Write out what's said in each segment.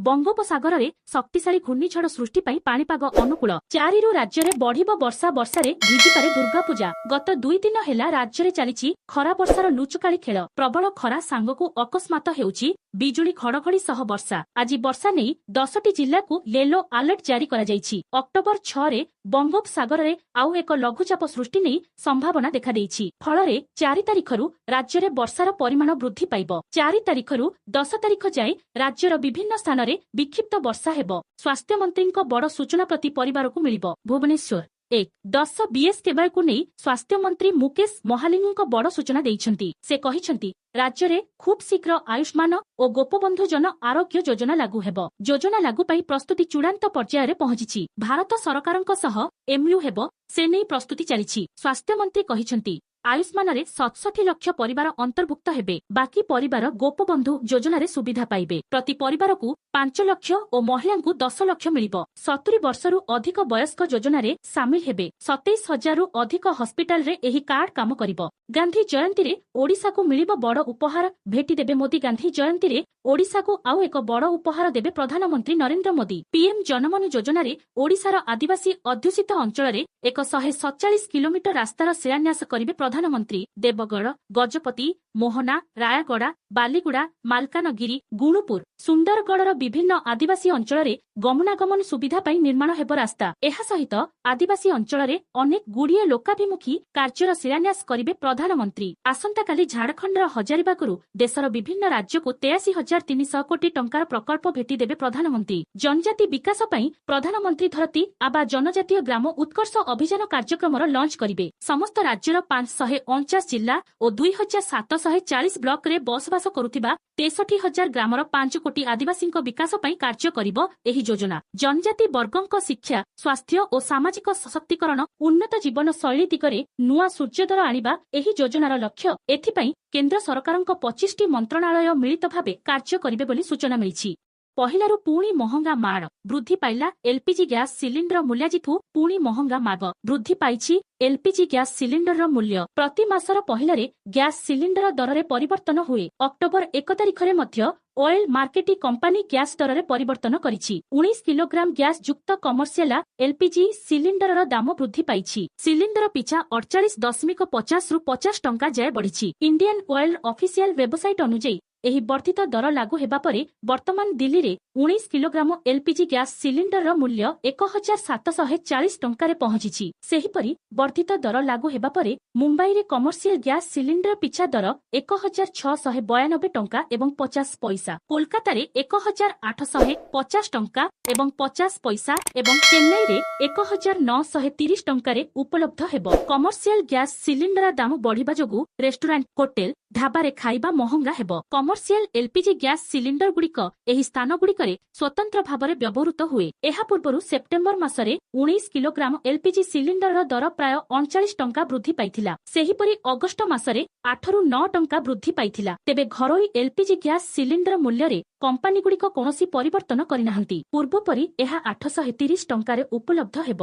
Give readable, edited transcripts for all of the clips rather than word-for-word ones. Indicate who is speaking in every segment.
Speaker 1: ବଙ୍ଗୋପସାଗରରେ ଶକ୍ତିଶାଳୀ ଘୂର୍ଣ୍ଣିଝଡ଼ ସୃଷ୍ଟି ପାଇଁ ପାଣିପାଗ ଅନୁକୂଳ। 4ରୁ ରାଜ୍ୟରେ ବଢିବ ବର୍ଷା। ବର୍ଷାରେ ଭିଜିପାରେ ଦୁର୍ଗାପୂଜା। ଗତ 2 ଦିନ ହେଲା ରାଜ୍ୟରେ ଚାଲିଛି ଖରା ବର୍ଷାର ଲୁଚକାଳି ଖେଳ। ପ୍ରବଳ ଖରା ସାଙ୍ଗକୁ ଅକସ୍ମାତ ହେଉଛି ବିଜୁଳି ଘଡ଼ଘଡ଼ି ସହ ବର୍ଷା। ଆଜି ବର୍ଷା ନେଇ 10ଟି ଜିଲ୍ଲାକୁ ୟେଲୋ ଆଲର୍ଟ ଜାରି କରାଯାଇଛି। ଅକ୍ଟୋବର 6ରେ ବଙ୍ଗୋପସାଗରରେ ଆଉ ଏକ ଲଘୁଚାପ ସୃଷ୍ଟି ନେଇ ସମ୍ଭାବନା ଦେଖାଦେଇଛି। ଫଳରେ 4 ତାରିଖରୁ ରାଜ୍ୟରେ ବର୍ଷାର ପରିମାଣ ବୃଦ୍ଧି ପାଇବ। 4 ତାରିଖରୁ 10 ତାରିଖ ଯାଏଁ ରାଜ୍ୟର ବିଭିନ୍ନ ସ୍ଥାନରେ ବିକ୍ଷିପ୍ତ ବର୍ଷା ହେବ। ସ୍ୱାସ୍ଥ୍ୟମନ୍ତ୍ରୀଙ୍କ ବଡ଼ ସୂଚନା, ପ୍ରତି ପରିବାରକୁ ମିଳିବ। ଭୁବନେଶ୍ୱର, 1/10 ବିଏସ୍କେୱାଇକୁ ନେଇ ସ୍ୱାସ୍ଥ୍ୟମନ୍ତ୍ରୀ ମୁକେଶ ମହାଲିଙ୍ଗଙ୍କ ବଡ଼ ସୂଚନା ଦେଇଛନ୍ତି। ସେ କହିଛନ୍ତି, ରାଜ୍ୟରେ ଖୁବ୍ ଶୀଘ୍ର ଆୟୁଷ୍ମାନ ଓ ଗୋପବନ୍ଧୁ ଜନ ଆରୋଗ୍ୟ ଯୋଜନା ଲାଗୁ ହେବ। ଯୋଜନା ଲାଗୁ ପାଇଁ ପ୍ରସ୍ତୁତି ଚୂଡ଼ାନ୍ତ ପର୍ଯ୍ୟାୟରେ ପହଞ୍ଚିଛି। ଭାରତ ସରକାରଙ୍କ ସହ ଏମ୍ଓୟୁ ହେବ, ସେ ନେଇ ପ୍ରସ୍ତୁତି ଚାଲିଛି। ସ୍ୱାସ୍ଥ୍ୟମନ୍ତ୍ରୀ କହିଛନ୍ତି, ଆୟୁଷ୍ମାନରେ 67 ଲକ୍ଷ ପରିବାର ଅନ୍ତର୍ଭୁକ୍ତ ହେବେ। ବାକି ପରିବାର ଗୋପବନ୍ଧୁ ଯୋଜନାରେ ସୁବିଧା ପାଇବେ। ପ୍ରତି ପରିବାରକୁ 5 ଲକ୍ଷ ଓ ମହିଳାଙ୍କୁ 10 ଲକ୍ଷ ମିଳିବ। 70 ବର୍ଷରୁ ଅଧିକ ବୟସ୍କ ଯୋଜନାରେ ସାମିଲ ହେବେ। 27 ହଜାରରୁ ଅଧିକ ହସ୍ପିଟାଲରେ ଏହି କାର୍ଡ କାମ କରିବ। ଗାନ୍ଧୀ ଜୟନ୍ତୀରେ ଓଡ଼ିଶାକୁ ମିଳିବ ବଡ଼ ଉପହାର, ଭେଟି ଦେବେ ମୋଦି। ଗାନ୍ଧୀ ଜୟନ୍ତୀରେ ଓଡ଼ିଶାକୁ ଆଉ ଏକ ବଡ଼ ଉପହାର ଦେବେ ପ୍ରଧାନମନ୍ତ୍ରୀ ନରେନ୍ଦ୍ର ମୋଦି। ପିଏମ୍ ଜନମନ ଯୋଜନାରେ ଓଡ଼ିଶାର ଆଦିବାସୀ ଅଧ୍ୟୁଷିତ ଅଞ୍ଚଳରେ ଏକ 147 କିଲୋମିଟର ରାସ୍ତାର ଶିଳାନ୍ୟାସ କରିବେ ପ୍ରଧାନମନ୍ତ୍ରୀ। ଦେବଗଡ଼, ଗଜପତି, ମୋହନା, ରାୟଗଡ଼ା, ବାଲିଗୁଡ଼ା, ମାଲକାନଗିରି, ଗୁଣୁପୁର, ସୁନ୍ଦରଗଡ଼ର ବିଭିନ୍ନ ଆଦିବାସୀ ଅଞ୍ଚଳରେ ଗମନାଗମନ ସୁବିଧା ପାଇଁ ନିର୍ମାଣ ହେବ ରାସ୍ତା। ଏହା ସହିତ ଆଦିବାସୀ ଅଞ୍ଚଳରେ ଅନେକ ଗୁଡ଼ିଏ ଲୋକାଭିମୁଖୀ କାର୍ଯ୍ୟର ଶିଳାନ୍ୟାସ କରିବେ ପ୍ରଧାନମନ୍ତ୍ରୀ। ଆସନ୍ତାକାଲି ଝାଡ଼ଖଣ୍ଡର ହଜାରିବାଗରୁ ଦେଶର ବିଭିନ୍ନ ରାଜ୍ୟକୁ 83,300 କୋଟି ଟଙ୍କାର ପ୍ରକଳ୍ପ ଭେଟି ଦେବେ ପ୍ରଧାନମନ୍ତ୍ରୀ। ଜନଜାତି ବିକାଶ ପାଇଁ ପ୍ରଧାନମନ୍ତ୍ରୀ ଧରତୀ ଆବା ଜନଜାତୀୟ ଗ୍ରାମ ଉତ୍କର୍ଷ ଅଭିଯାନ କାର୍ଯ୍ୟକ୍ରମର ଲଞ୍ଚ କରିବେ। ସମସ୍ତ ରାଜ୍ୟର 549 ଜିଲ୍ଲା ଓ 2740 ବ୍ଲକରେ ବସବାସ କରୁଥିବା 63 ହଜାର ଗ୍ରାମର 5 କୋଟି ଆଦିବାସୀଙ୍କ ବିକାଶ ପାଇଁ କାର୍ଯ୍ୟ କରିବ ଏହି ଯୋଜନା। ଜନଜାତି ବର୍ଗଙ୍କ ଶିକ୍ଷା, ସ୍ୱାସ୍ଥ୍ୟ ଓ ସାମାଜିକ ସଶକ୍ତିକରଣ, ଉନ୍ନତ ଜୀବନ ଶୈଳୀ ଦିଗରେ ନୂଆ ସୂର୍ଯ୍ୟୋଦୟ ଆଣିବା ଏହି ଯୋଜନାର ଲକ୍ଷ୍ୟ। ଏଥିପାଇଁ କେନ୍ଦ୍ର ସରକାରଙ୍କ 25ଟି ମନ୍ତ୍ରଣାଳୟ ମିଳିତ ଭାବେ କାର୍ଯ୍ୟ କରିବେ ବୋଲି ସୂଚନା ମିଳିଛି। ପହିଲାରୁ ପୁଣି ମହଙ୍ଗା ମାଡ଼, ବୃଦ୍ଧି ପାଇଲା ଏଲପିଜି ଗ୍ୟାସ ସିଲିଣ୍ଡର ମୂଲ୍ୟ। ଆଜିଠୁ ପୁଣି ମହଙ୍ଗା ମାଡ଼, ବୃଦ୍ଧି ପାଇଛି ଏଲପିଜି ଗ୍ୟାସ ସିଲିଣ୍ଡରର ମୂଲ୍ୟ। ପ୍ରତି ମାସର ପହିଲାରେ ଗ୍ୟାସ ସିଲିଣ୍ଡର ଦରରେ ପରିବର୍ତ୍ତନ ହୁଏ। ଅକ୍ଟୋବର 1 ତାରିଖରେ ମଧ୍ୟ ଅଏଲ ମାର୍କେଟିଂ କମ୍ପାନୀ ଗ୍ୟାସ ଦରରେ ପରିବର୍ତ୍ତନ କରିଛି। 19 କିଲୋଗ୍ରାମ ଗ୍ୟାସ ଯୁକ୍ତ କମର୍ସିଆଲ ଏଲପିଜି ସିଲିଣ୍ଡରର ଦାମ ବୃଦ୍ଧି ପାଇଛି। ସିଲିଣ୍ଡର ପିଛା 48.50ରୁ 50 ଟଙ୍କା ଯାଏ ବଢ଼ିଛି। ଇଣ୍ଡିଆନ ଅଏଲ ଅଫିସିଆଲ ୱେବସାଇଟ୍ ଅନୁଯାୟୀ, ଏହି ବର୍ଦ୍ଧିତ ଦର ଲାଗୁ ହେବା ପରେ ବର୍ତ୍ତମାନ ଦିଲ୍ଲୀରେ 19 କିଲୋଗ୍ରାମ ଏଲପିଜି ଗ୍ୟାସ ସିଲିଣ୍ଡରର ମୂଲ୍ୟ 1740 ଟଙ୍କାରେ ପହଞ୍ଚିଛି। ସେହିପରି ବର୍ଦ୍ଧିତ ଦର ଲାଗୁ ହେବା ପରେ ମୁମ୍ବାଇରେ କମର୍ସିଆଲ ଗ୍ୟାସ ସିଲିଣ୍ଡର ପିଛା ଦର 1692 ଟଙ୍କା ଏବଂ 50 ପଇସା, କୋଲକାତାରେ 1850 ଟଙ୍କା ଏବଂ 50 ପଇସା ଏବଂ ଚେନ୍ନାଇରେ 1930 ଟଙ୍କାରେ ଉପଲବ୍ଧ ହେବ। କମର୍ସିଆଲ ଗ୍ୟାସ ସିଲିଣ୍ଡର ଦାମ ବଢ଼ିବା ଯୋଗୁଁ ରେଷ୍ଟୁରାଣ୍ଟ, ହୋଟେଲ, ଢାବାରେ ଖାଇବା ମହଙ୍ଗା ହେବ। କମର୍ସିଆଲ ଏଲପିଜି ଗ୍ୟାସ ସିଲିଣ୍ଡରଗୁଡ଼ିକ ଏହି ସ୍ଥାନଗୁଡ଼ିକରେ ସ୍ୱତନ୍ତ୍ର ଭାବରେ ବ୍ୟବହୃତ ହୁଏ। ଏହା ପୂର୍ବରୁ ସେପ୍ଟେମ୍ବର ମାସରେ 19 କିଲୋଗ୍ରାମ ଏଲପିଜି ସିଲିଣ୍ଡରର ଦର ପ୍ରାୟ 39 ଟଙ୍କା ବୃଦ୍ଧି ପାଇଥିଲା। ସେହିପରି ଅଗଷ୍ଟ ମାସରେ 8ରୁ 9 ଟଙ୍କା ବୃଦ୍ଧି ପାଇଥିଲା। ତେବେ ଘରୋଇ ଏଲପିଜି ଗ୍ୟାସ ସିଲିଣ୍ଡର ମୂଲ୍ୟରେ କମ୍ପାନୀଗୁଡ଼ିକ କୌଣସି ପରିବର୍ତ୍ତନ କରିନାହାନ୍ତି। ପୂର୍ବପରି ଏହା 830 ଟଙ୍କାରେ ଉପଲବ୍ଧ ହେବ।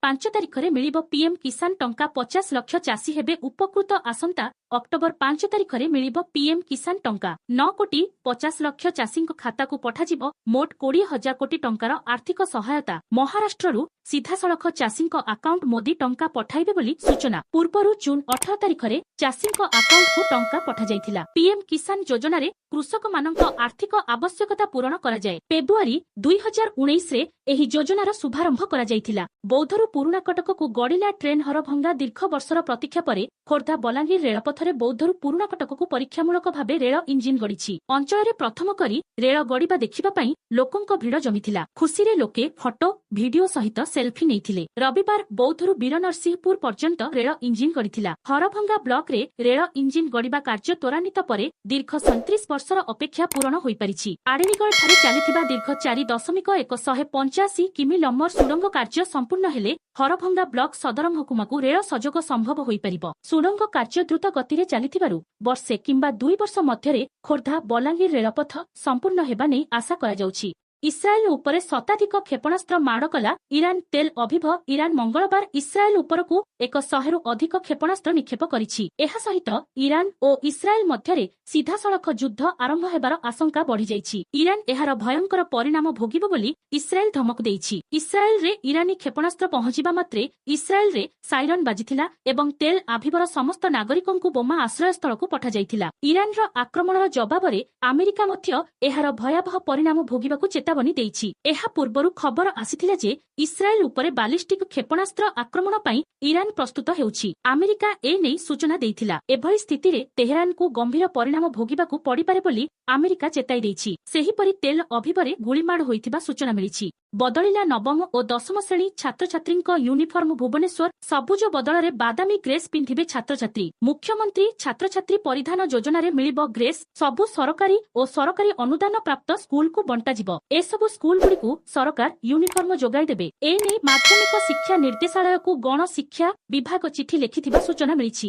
Speaker 1: 5 ତାରିଖରେ ମିଳିବ ପିଏମ୍ କିଷାନ ଟଙ୍କା, 50 ଲକ୍ଷ ଚାଷୀ ହେବେ ଉପକୃତ। ଆସନ୍ତା ଅକ୍ଟୋବର 5 ତାରିଖରେ ମିଳିବ ପିଏମ୍ କିଷାନ ଟଙ୍କା। 9 କୋଟି 50 ଲକ୍ଷ ଚାଷୀଙ୍କ ଖାତାକୁ ପଠାଯିବ ମୋଟ 20 ହଜାର କୋଟି ଟଙ୍କାର ଆର୍ଥିକ ସହାୟତା। ମହାରାଷ୍ଟ୍ରରୁ ସିଧାସଳଖ ଚାଷୀଙ୍କ ଆକାଉଣ୍ଟ ମୋଦି ଟଙ୍କା ପଠାଇବେ ବୋଲି ସୂଚନା। ପୂର୍ବରୁ ଜୁନ୍ 18 ତାରିଖରେ ଚାଷୀଙ୍କ ଆକାଉଣ୍ଟକୁ ଟଙ୍କା ପଠାଯାଇଥିଲା। ପିଏମ୍ କିଷାନ ଯୋଜନାରେ କୃଷକମାନଙ୍କ ଆର୍ଥିକ ଆବଶ୍ୟକତା ପୂରଣ କରାଯାଏ। ଫେବୃଆରୀ 2019ରେ ଏହି ଯୋଜନାର ଶୁଭାରମ୍ଭ କରାଯାଇଥିଲା। ବୌଦ୍ଧରୁ ପୁରୁଣା କଟକକୁ ଗଡ଼ିଲା ଟ୍ରେନ୍ ହରଭଙ୍ଗା। ଦୀର୍ଘ ବର୍ଷର ପ୍ରତୀକ୍ଷା ପରେ ଖୋର୍ଦ୍ଧା ବଲାଙ୍ଗୀର ରେଳପଥରେ ବୌଦ୍ଧରୁ ପୁରୁଣା କଟକକୁ ପରୀକ୍ଷାମୂଳକ ଭାବେ ରେଳ ଇଞ୍ଜିନ୍ ଗଡ଼ିଛି। ଅଞ୍ଚଳରେ ପ୍ରଥମ କରି ରେଳ ଗଡ଼ିବା ଦେଖିବା ପାଇଁ ଲୋକଙ୍କ ଭିଡ଼ ଜମିଥିଲା। ଖୁସିରେ ଲୋକେ ଫଟୋ, ଭିଡିଓ ସହିତ ସେଲ୍ଫି ନେଇଥିଲେ। ରବିବାର ବୌଦ୍ଧରୁ ବୀରନରସିଂହପୁର ପର୍ଯ୍ୟନ୍ତ ରେଳ ଇଞ୍ଜିନ୍ ଗଡ଼ିଥିଲା। ହରଭଙ୍ଗା ବ୍ଲକରେ ରେଳ ଇଞ୍ଜିନ୍ ଗଡ଼ିବା କାର୍ଯ୍ୟ ତ୍ୱରାନ୍ୱିତ ପରେ ଦୀର୍ଘ 37 ବର୍ଷର ଅପେକ୍ଷା ପୂରଣ ହୋଇପାରିଛି। ଆଡ଼େଣିଗଡ଼ଠାରେ ଚାଲିଥିବା ଦୀର୍ଘ 4.185 କିମି ଲମ୍ବର ସୁଡ଼ଙ୍ଗ କାର୍ଯ୍ୟ ସମ୍ପୂର୍ଣ୍ଣ ହେଲେ ହରଭଙ୍ଗା ବ୍ଲକ ସଦର ମହକୁମାକୁ ରେଳ ସଂଯୋଗ ସମ୍ଭବ ହୋଇପାରିବ। ସୁଡ଼ଙ୍ଗ କାର୍ଯ୍ୟ ଦ୍ରୁତ ଗତିରେ ଚାଲିଥିବାରୁ ବର୍ଷେ କିମ୍ବା 2 ବର୍ଷ ମଧ୍ୟରେ ଖୋର୍ଦ୍ଧା ବଲାଙ୍ଗୀର ରେଳପଥ ସମ୍ପୂର୍ଣ୍ଣ ହେବା ନେଇ ଆଶା କରାଯାଉଛି। ଇସ୍ରାଏଲ ଉପରେ ଶତାଧିକ କ୍ଷେପଣାସ୍ତ୍ର ମାଡ଼ କଲା ଇରାନ। ତେଲ ଅଭିଭ, ଇରାନ ମଙ୍ଗଳବାର ଇସ୍ରାଏଲ ଉପରକୁ ଏକ 100ରୁ ଅଧିକ କ୍ଷେପଣାସ୍ତ୍ର ନିକ୍ଷେପ କରିଛି। ଏହା ସହିତ ଇରାନ ଓ ଇସ୍ରାଏଲ ମଧ୍ୟରେ ସିଧାସଳଖ ଯୁଦ୍ଧ ଆରମ୍ଭ ହେବାର ଆଶଙ୍କା ବଢ଼ିଯାଇଛି। ଇରାନ ଏହାର ଭୟଙ୍କର ପରିଣାମ ଭୋଗିବ ବୋଲି ଇସ୍ରାଏଲ ଧମକ ଦେଇଛି। ଇସ୍ରାଏଲରେ ଇରାନୀ କ୍ଷେପଣାସ୍ତ୍ର ପହଞ୍ଚିବା ମାତ୍ରେ ଇସ୍ରାଏଲରେ ସାଇରନ୍ ବାଜିଥିଲା ଏବଂ ତେଲ ଆଭିବର ସମସ୍ତ ନାଗରିକଙ୍କୁ ବୋମା ଆଶ୍ରୟସ୍ଥଳକୁ ପଠାଯାଇଥିଲା। ଇରାନର ଆକ୍ରମଣର ଜବାବରେ ଆମେରିକା ମଧ୍ୟ ଏହାର ଭୟାବହ ପରିଣାମ ଭୋଗିବାକୁ ଚେତାବନୀ ଦେଇଛି। ଏହା ପୂର୍ବରୁ ଖବର ଆସିଥିଲା ଯେ ଇସ୍ରାଏଲ ଉପରେ ବାଲିଷ୍ଟିକ କ୍ଷେପଣାସ୍ତ୍ର ଆକ୍ରମଣ ପାଇଁ ଇରାନ ପ୍ରସ୍ତୁତ ହେଉଛି। ଆମେରିକା ଏ ନେଇ ସୂଚନା ଦେଇଥିଲା। ଏଭଳି ସ୍ଥିତିରେ ତେହେରାନକୁ ଗମ୍ଭୀର ପରିଣାମ ଭୋଗିବାକୁ ପଡ଼ିପାରେ ବୋଲି ଆମେରିକା ଚେତାଇ ଦେଇଛି। ସେହିପରି ତେଲ ଅଭିବରେ ଗୁଳିମାଡ଼ ହୋଇଥିବା ସୂଚନା ମିଳିଛି। ବଦଳିଲା ନବମ ଓ ଦଶମ ଶ୍ରେଣୀ ଛାତ୍ରଛାତ୍ରୀଙ୍କ ୟୁନିଫର୍ମ। ଭୁବନେଶ୍ୱର, ସବୁଜ ବଦଳରେ ବାଦାମୀ ଡ୍ରେସ୍ ପିନ୍ଧିବେ ଛାତ୍ରଛାତ୍ରୀ। ମୁଖ୍ୟମନ୍ତ୍ରୀ ଛାତ୍ରଛାତ୍ରୀ ପରିଧାନ ଯୋଜନାରେ ମିଳିବ ଡ୍ରେସ୍। ସବୁ ସରକାରୀ ଓ ସରକାରୀ ଅନୁଦାନ ପ୍ରାପ୍ତ ସ୍କୁଲକୁ ବଣ୍ଟାଯିବ। ଏସବୁ ସ୍କୁଲଗୁଡ଼ିକୁ ସରକାର ୟୁନିଫର୍ମ ଯୋଗାଇ ଦେବେ। ଏନେଇ ମାଧ୍ୟମିକ ଶିକ୍ଷା ନିର୍ଦ୍ଦେଶାଳୟକୁ ଗଣଶିକ୍ଷା ବିଭାଗ ଚିଠି ଲେଖିଥିବା ସୂଚନା ମିଳିଛି।